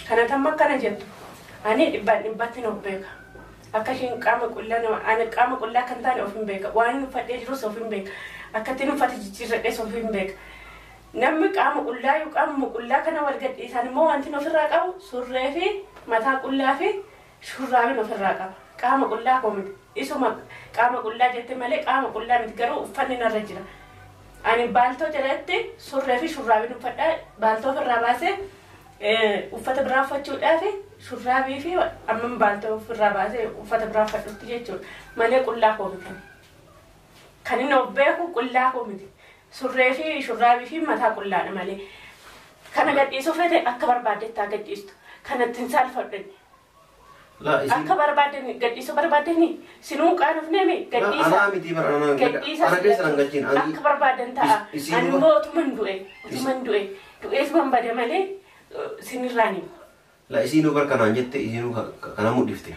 Kana tamma akkana jettu. Ani dhibbaan dhibbatti of beeka. Akka isheen qaama qullaa nama ani qaama qullaa kan taane of hin beeka. Waan inni uffadhee jirus of hin beeka. Akka ittiin uffata jijjiirradhees of hin beeka. Namni qaama qullaa yoo qaama qullaa kana wal gadhiisan immoo wanti ofirraa qabu surree fi mataa qullaa fi shurraabiin ofirraa qaba. Qaama qullaa koo miti. Isuma qaama qullaa jette malee qaama qullaa miti garuu uffanni narra jira. Ani baaltoo jalatti surree fi shurraabiin uffadhaa baaltoo ofirraa baasee uffata biraa uffachuudhaaf shurraabii fi amma baaltoo ofirraa baasee uffata biraa uffadhutti jechuudha. Malee qullaa koo miti. Kan inni of beeku qullaa koo miti. Surree fi shurraabii fi mataa qullaadha malee. Kana gadhiisuu fete akka barbaaddetti haa gadhiistu. Kana ittiin saalfadhu. Laa isin Akka barbaadden gadhiisuu barbaaddeni sinuu qaanofneemi gadhiisa. Anaa miti bara anaa Gadhiisa ana keessa nan galchiin ani akka barbaadan ta'a. Isin Ani immoo otuman du'e otuman du'e du'eetuman bade malee sinirraan himu. La isinuu bar kanaan jette isinuu kana mudhifte.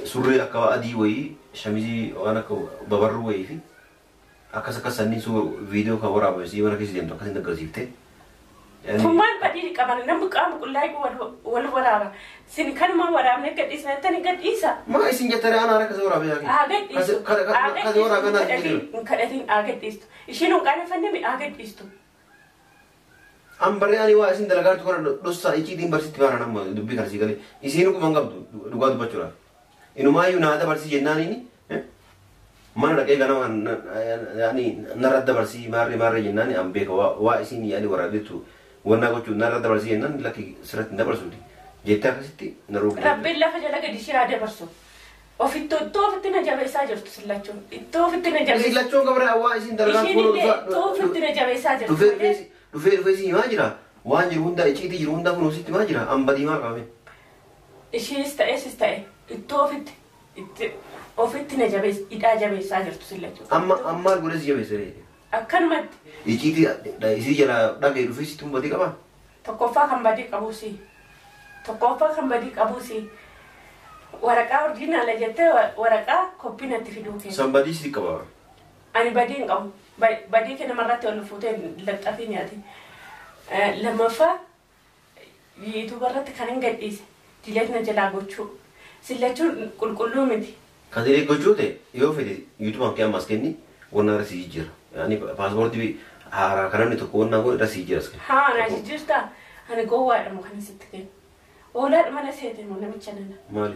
Surree akka adii wayii shamizii waan akka babarruu wayii fi akkas akkas sanniin viidiyoo kan waraabame sii mana keessa deemtu akkasin agarsiifte. Kun maal badii qaban namni qaama qullaa wal waraaba. Sin kanuma waraabne gadhiisna jettani gadhiisa. Maa isin jettanii anaan akkasii waraabee yaaqee? Haa gadhiistu. Haa Kasi waraabee anaan gadhiistu. Hin kadhatin haa gadhiistu. Ishiin hin qaaneffanne haa gadhiistu. An barree ani waa isin dalagaa jirtu kana dhossaa icciitiin barsiitti baana nama dubbii kana sii galee isiin dhuguma hin qabdu dhugaa dubbachuudhaaf. Inumaayyuu naa dabarsii jennaaniini mana dhaqee ganama yaani narra dabarsii maarree maarree jennaani an beeka waa isin yaani waraabdeettu wannaa gochuu narra dabarsii jennaan lakki sirratti hin dabarsuuti. Jettee akkasitti na roobde. Rabbiin lafa jala gadi ishee haa dabarsu. Ofitti ittoo ofitti na jabeessaa jirtu sillachuun. Ittoo ofitti na Isin jabeessaa. lachuun qabra waa isin dalagaa Ishiin illee ittoo ofitti na jabeessaa jirtu. dhufee dhufee dhufee si himaa jira. Waan jiru hundaa icciitii jiru hundaa kun sitti himaa jira. An badii maal qabame? Ishiinis ta'e sis ta'e ittoo ofitti itti ofitti na jabees hidhaa jabeessaa jirtu sillachuun. Amma amma godhe si jabeesse ree. Akkanumatti Icciitii isii jala dhagee dhufee sitti badii qabaa? Tokkoffaa kan badii qabuusi. Tokkoffaa kan badii qabuusi. Waraqaa orjinaala jettee waraqaa koppii natti fiduu keessa. San badii si qaba. Ani badii hin qabu. Badii kee namarratti ol fuutee laxxafii nyaate. Lammaffaa yuutuuba irratti kan hin gadhiise. Dileet na jalaa gochuu. Sillachuun qulqulluu miti. Kan diree gochuu ta'e yoo fedhe yuutuubaan kee ammas kenni wanna irra si jijjiira. Yaani paaspoortii haaraa kan namni tokko wannaa godhe irra si jijjiira as kenna. Haa na jijjiirtaa? Ani gowwaadha moo kan sitti kennu. Oolaadhuma na seete moo namicha nana. Maali?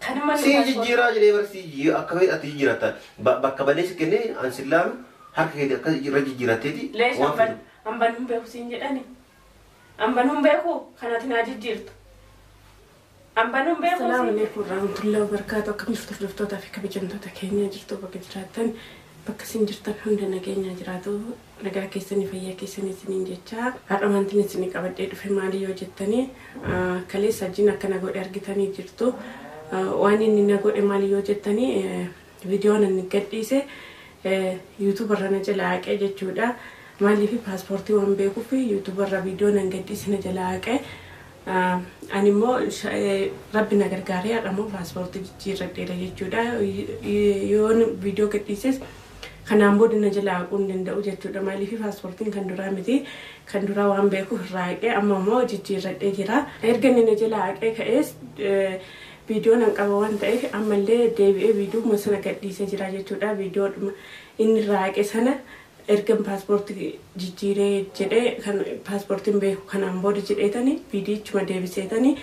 Kanuma Si jijjiiraa jedhee bara si jijjiira akka fedhe ati jijjiiratta. Bakka balee si kennee an si laalu harka keetii akka irra jijjiiratteeti Lees waan amban fidu. amban hin beeku siin jedhani. Amban hin beeku kanati naa jijjiirtu. Amban hin beeku Assalamu siin. alaikum warahmatullahi wabarakatuh. Akkam jirtu hordoftootaa fi kabajamtoota keenya jirtu bakka jiraattan bakka isin jirtan hunda nageenya jiraatu nagaa keessanii fayyaa keessanii isiniin jecha har'a wanti isinii qabadhee dhufe maali yoo jettanii kaleessa wajjin akkana godhe argitanii jirtu. Waan inni na godhe maali yoo jettanii viidiyoon inni gadhiise yuutuuba irra na jala haqee jechuudha. Maaliif paaspoortii waan beekuuf yuutuuba irra viidiyoo nan gadhiise na jala haqee. Ani immoo rabbi na gargaaree har'a immoo paaspoortii jijjiirradheera jechuudha. Yoon viidiyoo gadhiises kanaan booda na jala haquu hin danda'u jechuudha. Maaliif paaspoortiin kan duraa miti. Kan duraa waan beekuuf irraa haqee amma immoo jijjiirradhee jira. Erga inni na jala haqee ka'ees viidiyoo nan qaba waan ta'eef ammallee deebi'ee viidiyoo sana gadhiisee jira jechuudha. Viidiyoodhuma inni irraa haqe sana ergan paaspoortii jijjiiree jedhee kan paaspoortiin beeku kanaan booda jedheetani viidiyichuma deebiseetani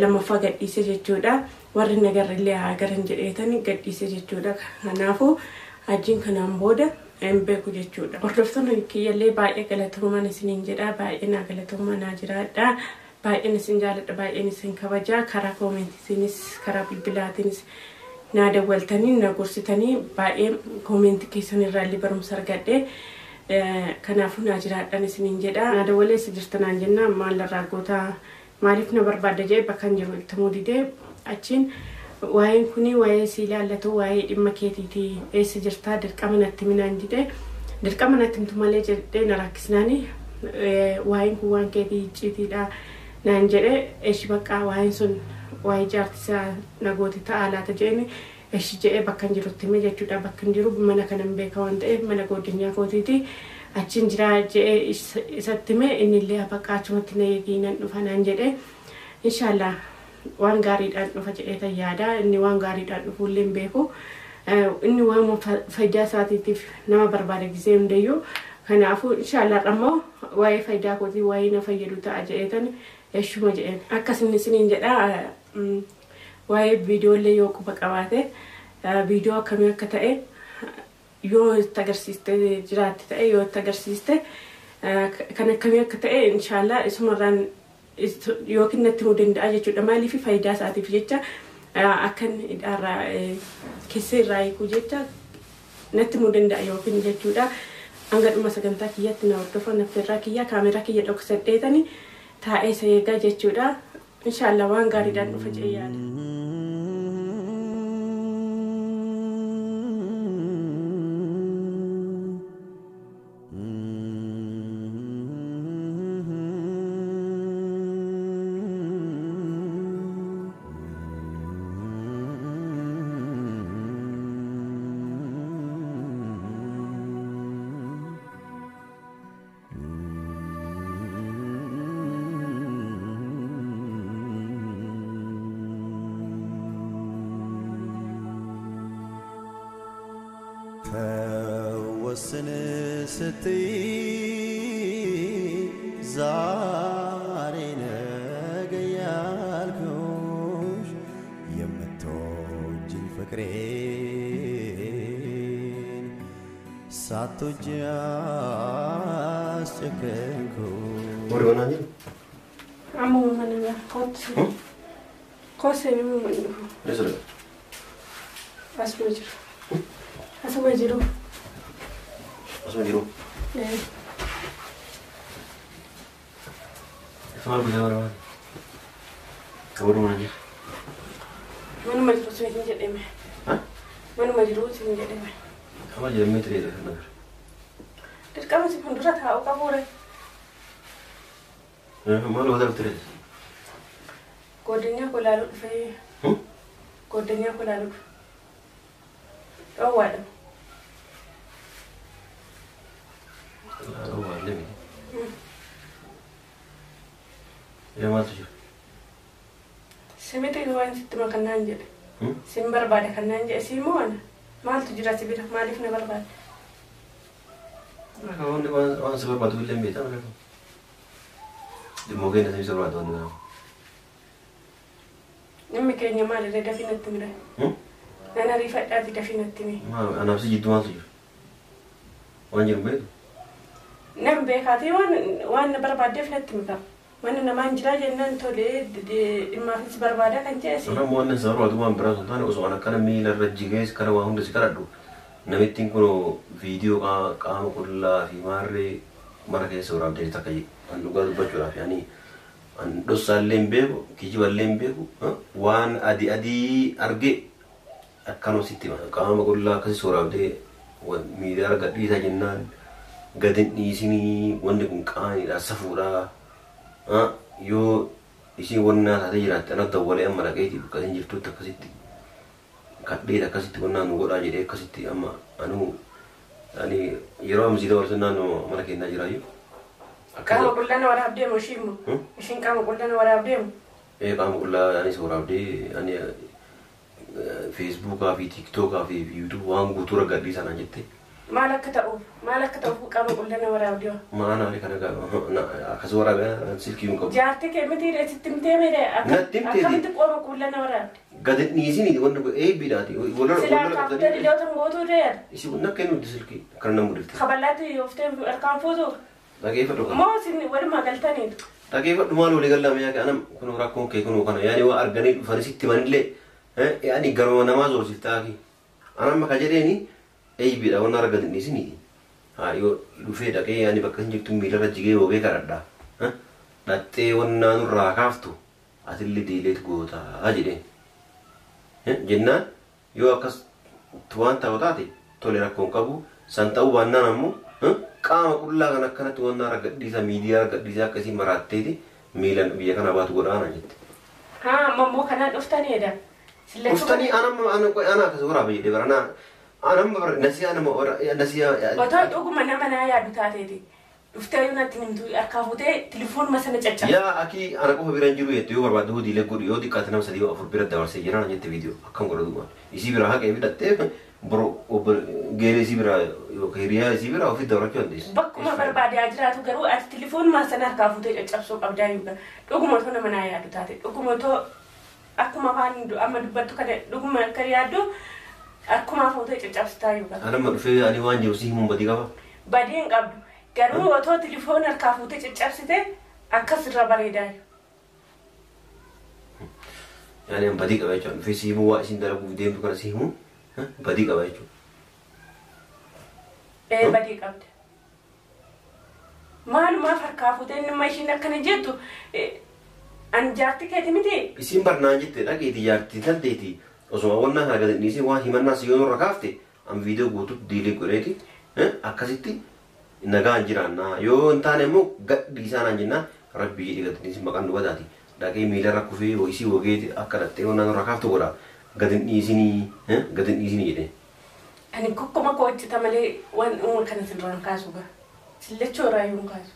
lammaffaa gadhiise jechuudha. Warri nagarrillee haa garan jedheetani gadhiise jechuudha. Kanaafuu hajjiin kanaan booda hin beeku jechuudha. Hordoftoonni kiyyallee baay'ee galatoomaa isiniin jedha. Baay'ee naa galatoomaa naa jiraadha. Baay'een isin jaaladha. Baay'een isin kabaja. Karaa koomentiitiinis karaa bilbilaatiinis naa dawwaltanii na gorsitanii baay'ee koomentii keessan irraallee barumsa argadhe. Kanaafuu naa jiraadhaan isiniin jedha. Naa dawwalee isa jirta naan jenna maalarraa goota maaliif na barbaadda jedhee bakka hin jiru itti didee achiin waa'een kuni waa'ee si ilaallatu waa'ee dhimma keetiiti eessa jirtaa dirqama natti minaan jedhee dirqama natti himtu malee jedhee na rakkisnaani waa'een kun waan keetii icciitiidha naan jedhee eeshi bakka waa'een sun waa'ee jaartisaa nagooti ta'a laata jedheen eeshi jedhee bakka hin jirutti hime jechuudha. Bakka hin jiru mana kana hin beeka waan ta'eef mana godinyaa kootiiti. Achiin jira jedhee isatti hime innillee bakka achumatti na eeginan dhufa naan jedhe. Inshaallah waan gaariidhaan dhufa jedhee yaada. Inni waan gaariidhaan dhufuullee hin beeku. Inni waan faayidaa isaatiitiif nama barbaada gisee hundayyuu. Kanaafuu inshaallah ammoo waa'ee faayidaa kootii waa'ee na fayyadu ta'a jedheetan eeshuma jedheen. Akkasin isiniin jedha waa'ee viidiyoolee yoo quba qabaate viidiyoo akkamii akka ta'e yoo itti agarsiiste jiraatte ta'e yoo itti agarsiiste kan akkamii akka ta'e inshaallah isumarraan yookiin natti himuu danda'a jechuudha. Maaliif faayidaa isaatiif jecha akkan hidhaarraa keessee irraa hiikuu jecha natti himuu danda'a yookiin jechuudha. Hanga dhuma sagantaa kiyyaatti na hordofa naffirraa kiyya kaameraa kiyya dhoksadheetani taa'ee isa eegaa jechuudha. Inshaallah waan gaariidhaan dhufa jedhee yaada. ተወስን ስትይ ዛሬ ነገ ያልኩሽ የምትወጂኝ ፍቅሬን ሳትወጂ አስጨከንኩሽ። Ammuma mana kootu. Kooseen immoo mana dhufu. Asuma jiru. Asuma jiru. Asuma jiru. Maal guyyaa barbaade? Warri mana jiru. Manuma jiru siin jedhame. Manuma jiru siin jedhame. Amma jedhamee ture kana. Dirqama si fuuldura taa'u qabuure. Maal wada ture? Godinyaa koo ilaaluu dhufee. Godinyaa koo ilaaluu dhufe. Dhoowwaadha. Dhoowwaallee miti. Yaa maaltu jira? Simiti waan sitti makannaan jedhe. Sin barbaada kannaan jedhe si moo ana? Maaltu jira si bira? Maaliif na barbaadde? Wanni waan si barbaadu illee hin beektan. Dhimmoo keenya si barbaadu wanni kana. Namni keenya maalirra dafii natti mira? Nan ariifadhaati dafii natti mira. Maal anaaf si jidduu maaltu jira? Waan jiru beektu? Nan beekaatee waan na barbaaddeef natti mika. Wanni namaan jira jennaan tolee dhimmaafis barbaada kan jedhe si. Nama waan si barbaadu waan biraa osoo hin taane osoo an akkana miila irra jigees kana waa hunda si kadhadhu. Namittiin kun viidiyoo qaama qullaa fi maarree mana keessa waraabdee takka an dhugaa dubbachuudhaaf yaani an dhossaallee hin beeku kijiballee hin beeku waan adii adii arge akkanuma sitti hima. Qaama qullaa akkasii waraabdee miidiyaa irra gadhiisaa jennaan gadi hin dhiisinii wanni kun qaaniidha safuudha. Yoo isiin wannaa taatee jiraatte ana dawwalee amma dhaqeeti bakka isin jirtutti akkasitti kadheet akkasitti wannaa nu godhaa jedhee akkasitti amma anuu ani yeroo amsii dabarsu naannoo mana keenyaa jiraayyuu. Qaama qullaa na waraabdee moo ishiin moo? Ishiin qaama qullaa na waraabdee moo? Ee qaama qullaa anis waraabdee ani feesbuukaa fi tiiktookaa fi yuutuub waan guutuu gadhiisaa naan jette. Maal akka ta'uuf maal akka ta'uuf qaama qullaa na waraabdee? Maana ani kana akkas waraabee silkii hin qabu. Jaartii kee miti sitti himtee mee akkamitti qaama qullaa na waraabde? Gadi dhiisinii wanni kun eebbiidhaati. Silaa kaaftee dhiloota gootuu dee'an. Isi kun akka inni silkii akkana nama gudifte. Kaballaatti oftee harkaan fuutuu. Dhageeffadhu kana. Moo isin walumaa galtaniitu? Dhageeffadhu maal walii galame yaa anam kun rakkoon kee kunuu kana yaani waa arganii dhufanii sitti manillee yaani garuma namaa zoorsiftaafi. Anam maka jedheeni eebbiidha waan argatan dhiisiniiti. Haa yoo dhufee dhaqee yaani bakka hin jirtu miilarra jigee hoogee kadhadha. Dhattee wannaa nurraa kaaftu atillee diileet gootaa jedheen. Jennaan yoo akkas waan ta'u taate tole rakkoon qabu san ta'uu baannaan ammoo qaama qullaa kan akkanatti wannaa argadhiisa miidiyaa argadhiisa akkasii maraatteeti miilan biyya kana baatu godhaana jette. Haa amma immoo kanaan dhuftaniidha. Dhuftanii ana akkas waraaba jedhee bara Anam nasiyaa nama nasiyaa. Otoo dhuguma nama naa yaadu taateeti. Dhuftee yoo natti himtu harkaa fuutee telefoonuma sana caccabsa. Yaa akii ana qofa bira hin jiru jettu yoo barbaadde hojiilee godhu yoo xiqqaate nama sadii afur bira dabarsee jira na jette viidiyoo akkam godha duuba. Isii bira haqee fidhattee boro obbo geeree isii bira yookaan hiriyaa isii bira ofitti dabarachuu dandeessi. Bakkuma barbaade haa jiraatu garuu ati telefoonuma sana harkaa fuutee caccabsuu qabdaa yookaan dhuguma otoo nama naa yaadu taate dhuguma otoo akkuma afaan amma dubbattu kana dhuguma akka yaaddu akkuma fuutee caccabsitaa yookaan. Anamma dhufee ani waan jiru si himuun badii qaba. Badii hin qabdu garuu otoo telefoon harkaa fuutee caccabsite akkas irra bareedaa. Yaani an badii qaba jechuudha. Dhufee si himuu waa isin dalaguuf deemtu kana si himuu badii qaba jechuudha. Ee badii qabda. Maalumaaf harkaa fuutee nama ishiin akkana jettu an jaarti keeti miti. Isin barnaan jette dhageeti jaartii tanteeti osuma wannaa kana gadi dhiisee waan himannaa si yoo nurra kaafte an viidiyoo guutuu diilee godheeti akkasitti nagaan jiraannaa yoo hin taane immoo gadhiisaa naan jennaan rabbii jedhee gadi dhiisee maqaan nu badaati dhaqee miilarra kufee isii wageeti akka dhattee wannaa nurra kaaftu godha gadi dhiisinii gadi dhiisinii jedhee. Ani kokkoma koo hojjeta malee waan uuma kana sirraan kaasu gaa. Sillachoo irraa hin kaasu.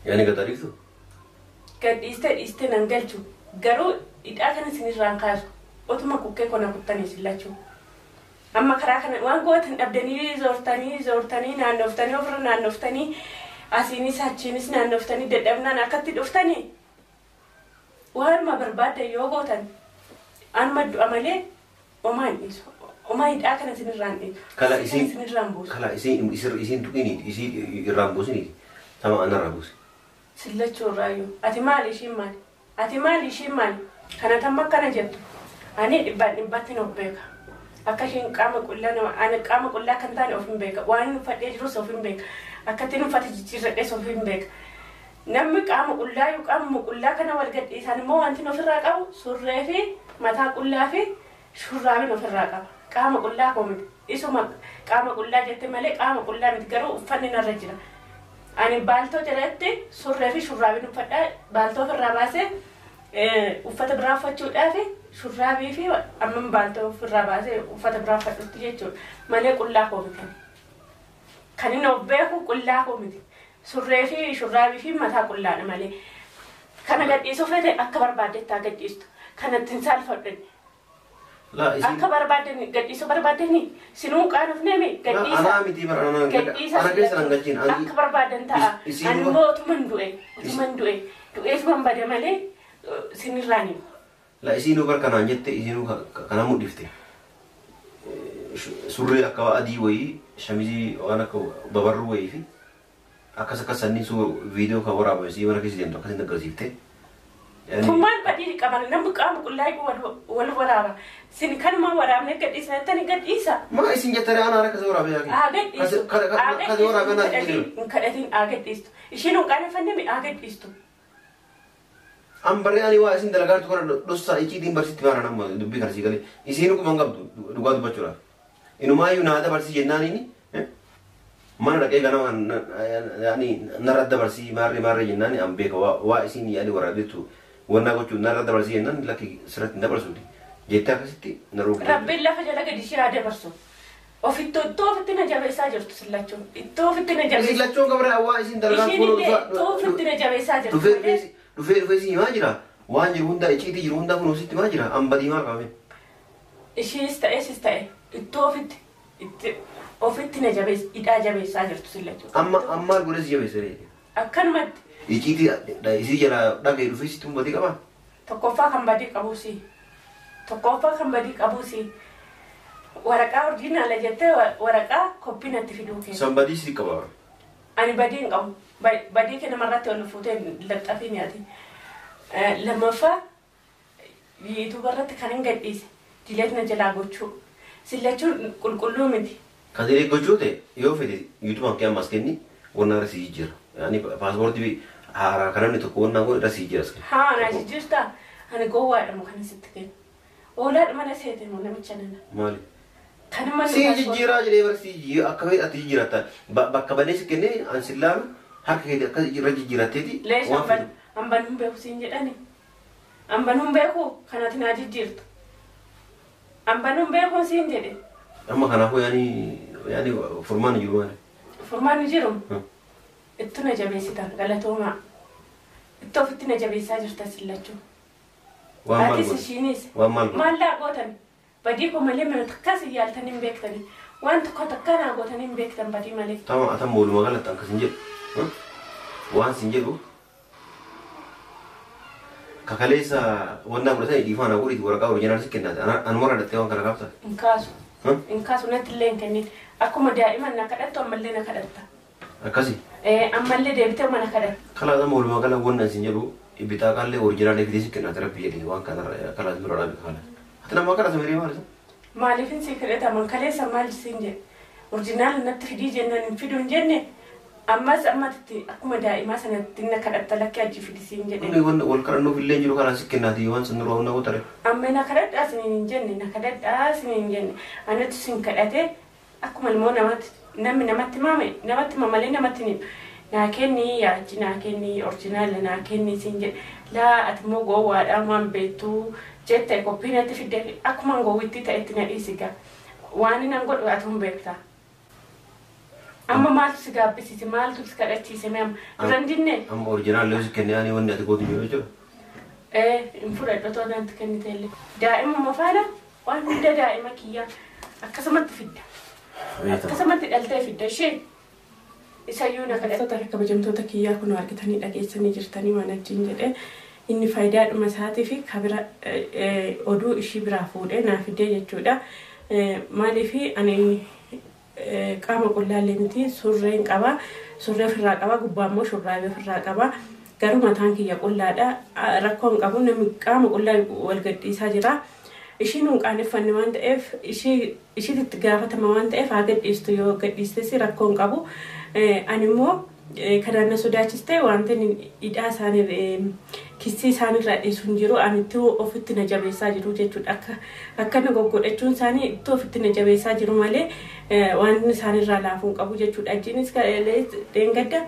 Yaani gad ariiftu? Gad dhiistee dhiistee nan galchu garuu hidhaa kana sinirraan kaasu otuma kukkee kona kuttanii sillachuu. Amma karaa kana waan gootan dhabdanii zoortanii zoortanii naannoftanii ofirra naannoftanii asiinis achiinis naannoftanii dadhabnaan akkatti dhuftanii waanuma barbaaddan yoo gootan anuma du'a malee omaa hin dhiisu. Omaa hidhaa kana sinirraan dhiisu. Kala isin sinirraan buusu. Kala isin isin tuqiniiti isin irraan buusiniiti tama anarraa buusi. Sillachuu irraayyuu ati maali ishiin maali? Ati maali ishiin maali? Kana tamma akkana jettu ani dhibbaan dhibbatti of beeka. Akka ishiin qaama qullaa nama ani qaama qullaa kan taane of hin beeka. Waan inni uffadhee jirus of hin beeka. Akka ittiin uffata jijjiirradhees of hin beeka. Namni qaama qullaa yoo qaama qullaa kana wal gadhiisan immoo wanti ofirraa qabu surree fi mataa qullaa fi shurraabiin ofirraa qaba. Qaama qullaa koo miti. Isuma qaama qullaa jette malee qaama qullaa miti garuu uffanni narra jira. Ani baaltoo jalatti surree fi shurraabiin uffadhaa baaltoo ofirraa baasee uffata biraa uffachuudhaaf shurraabii fi amma baaltoo ofirraa baasee uffata biraa uffadhutti jechuudha. Malee qullaa koo miti. Kan inni of beeku qullaa koo miti. Surree fi shurraabii fi mataa qullaadha malee. Kana gadhiisuu fedhe akka barbaaddetti haa gadhiistu. Kana ittiin saalfadhu. Laa isin Akka barbaaddan gadhiisuu barbaaddanii sinuu qaanofneemi gadhiisa. Anaa miti bara anaa Gadhiisa ana keessa nan galchiin akka barbaadan ta'a. Isiin Ani immoo otuman du'e otuman du'e du'eetuman bade malee sinirraan himu. La isinuu bar kanaan jette isinuu kana mudhifte. Surree akka adii wayii shamizii waan akka babarruu wayii fi akkas akkas sanniin suur viidiyoo kan waraabame isii mana keessa deemtu akkasin agarsiifte. Kun maal badii qaban namni qaama qullaa wal waraaba. Sin kanuma waraabne gadhiisna jettani gadhiisa. Maa isin jettanii anaan akkasii waraabee yaaqee? Haa gadhiistu. Haa Kasi waraabee naan gadhiistu. Hin kadhatin haa gadhiistu. Ishiin hin qaaneffanne haa gadhiistu. An barree ani waa isin dalagaa jirtu kana dhossaa icciitiin barsiitti baana nama dubbii kana sii galee isiin dhuguma hin qabdu dhugaa dubbachuudhaaf. Inumaayyuu naa dabarsii jennaaniini mana dhaqee ganama yaani narra dabarsii maarree maarree jennaani an beeka waa isin yaani waraabdeettu wannaa gochuun narra dabarsii jennaan lakki sirratti hin dabarsuuti. Jettee akkasitti na roobde. Rabbiin lafa jala gadi ishee haa dabarsu. Ofitti ittoo ofitti na jabeessaa jirtu sillachuun. Ittoo ofitti na Isin jabeessaa. lachuun qabra waa isin dalagaa Ishiin illee ittoo ofitti na jabeessaa jirtu. dhufee dhufee dhufee si himaa jira. Waan jiru hundaa icciitii jiru hundaa kun sitti himaa jira. An badii maal qabame? Ishiis ta'e sis ta'e ittoo ofitti itti ofitti na jabees hidhaa jabeessaa jirtu sillachuun. Amma amma godhe si jabeessa ree. Akkanumatti Icciitii isii jala dhagee dhufee sitti badii qaba. tokkoffaa kan badii qabuusi. Tokkoffaa kan badii qabuusi. Waraqaa orjinaala jettee waraqaa koppii natti fiduu keessa. San badii si qaba. Ani badii hin qabu. Badii kee namarratti ol fuutee laxxafii nyaati. Lammaffaa yuutuuba irratti kan hin gadhiise dileet na jalaa gochuu. Sillachuun qulqulluu miti. Kan ta'e gochuu ta'e yoo fedhe yuutuubaan kee ammas kenni wannaa irra si jijjiira. Yaani paaspoortii haaraa kan namni tokko wannaa kun irra si jijjiira. Haa na jijjiirtaa ani gowwaadha moo kan sitti kennu. Oolaadhuma na seete moo namicha nana. Maali? Kanuma Si jijjiiraa jedhee bara si jijjiira akka fedhe ati jijjiiratta. Bakka banee si kennee an si laalu harka keetii akka irra jijjiiratteeti. Leesha waan amban fedhu. amban hin beeku siin jedhani. Amban hin beeku kanati naa jijjiirtu. An banuun beekuun siin jedhe. Amma kanaafuu yaani furmaanni jiru maali? Furmaanni jiru itti na jabeessitan galatoomaa. Itti ofitti na jabeessaa jirta sillachuu. Atis ishiinis maal laa gootan badii koo malee mana takkaas yaaltan hin beektani. Waan tokko takka naa gootan hin beektan badii malee. Tama atam walumaa galatti akkas hin jedhu. Waan sin jedhu kakaleessa wannaa godhatanii dhiifaa naa godhiiti waraqaa oriijinaal si kennaate. Anuma irra dhattee waan kana kaafta. Hin kaasu. Hin kaasu natti illee hin kennin. Akkuma daa'iman na kadhattu ammallee na kadhatta. Akkasi? Ammallee deebitee mana kadhatta. Kalaas amma walumaa gala wanna sin jedhu bitaaqaallee oriijinaalee fidee si kennaate rabbi jedhee waan kana kalaas dura dhaabe kalaas. Ati nama kadhata miree maal isa? Maaliifin si kadhata kaleessa maal siin jedhe? Oriijinaal natti fidii jennaan hin fiduu hin jenne ammas ammatti akkuma daa'imaa sanatti na kadhatta lakkee achi fidi siin jedhe. Inni wal kadhannuuf illee jiru kalaas si kennaate waan sin dura humna gootare. Amma na kadhadhaa siniin hin jenne na kadhadhaa siniin hin jenne anatu sin kadhate akkuma ilmoo namaatti namni namatti maame namatti mamalee namatti ni naa kenni yaachi naa kenni oriijinaala naa kenni siin jedhe laa ati immoo gowwaadha waan beektuu jette qophii natti fidde akkuma gowwitti ta'etti na dhiisi gaa waan nan godhu ati hin beektaa. Amma maaltu si gaabbisiise maaltu si kadhachiise mee amma duran dinne. Amma oriijinaala yoo si kenne ani wanni ati gootu jiru jechuudha. Hin fudhadhu otoo natti kennite illee. Daa'imuma faana waan hunda daa'ima kiyyaa akkasumatti fidda. Akkasumatti dhaltee fidda ishee. Isayyuu na kadhattoota fi kabajamtoota kiyyaa kun argitanii dhageessanii jirtanii waan achiin jedhee inni faayidaadhuma isaatii fi kabira oduu ishii biraa fuudhee naa fidee jechuudha. Maaliif ani qaama qullaallee miti surreen qaba surree ofirraa qaba gubbaa immoo shurraabee ofirraa qaba garuu mataan kiyya qullaadha rakkoo hin qabu namni qaama qullaa wal gadhiisaa jira. Ishiin hin qaaneffanne waan ta'eef ishiitti gaafatama waan ta'eef haa gadhiistu yoo gadhiistes rakkoo hin qabu. Ani immoo kanaan na sodaachiste wanta hidhaa isaanii kissii isaaniirraa dhiisu hin jiru ani itti ofitti na jabeessaa jiru jechuudha. Akka na goggodhachuun isaanii itti ofitti na jabeessaa jiru malee waan isaaniirraa laafuu hin qabu jechuudha. Achiinis dheengadda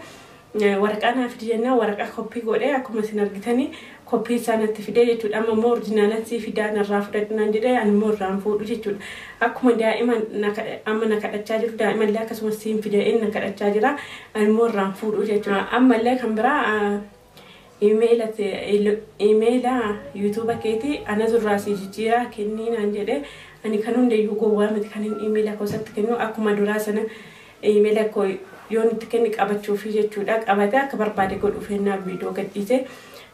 waraqaa naa fidi jennaan waraqaa koppii godhee akkuma isin argitanii koppii isaa natti fidee jechuudha. Amma immoo oriijinaalaan sii fidaa narraa fudhadhu naan jedhee ani immoo irraan fuudhu jechuudha. Akkuma daa'ima amma na kadhachaa jiru daa'imallee akkasumas siin fidee inni na kadhachaa jira ani immoo irraan fuudhu jechuudha. Ammallee kan biraa iimeela yuutuuba keetii ana zurraa sii jijjiiraa kennii naan jedhee ani kan hundayyuu gowwaa miti kan inni iimeela koosatti kennu akkuma duraa sana iimeela koo yoon itti kenni qabachuufi jechuudha. Qabatee akka barbaade godhuuf ennaa viidiyoo gadhiise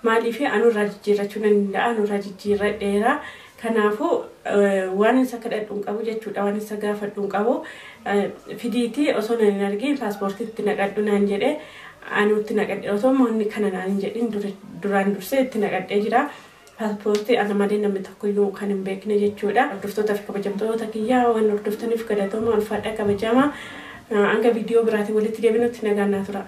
maaliif anurraa jijjiirrachuu nan danda'a anurraa jijjiirradheera. Kanaafuu waan isa kadhadhu hin qabu jechuudha waan isa gaafadhu hin qabu fidiitii osoo nan hin argin paaspoortii itti naqadhu naan jedhee ani itti naqadhe osoo inni kana naan hin jedhin duraan dursee itti naqadhee jira. Paaspoortii ana malee namni tokkoyyuu kan hin beekne jechuudha. Hordoftoota fi kabajamtoota kiyyaa waan hordoftaniif galatooma ulfaadha kabajamaa. Hanga viidiyoo biraatiin walitti deebinutti nagaan naa tura.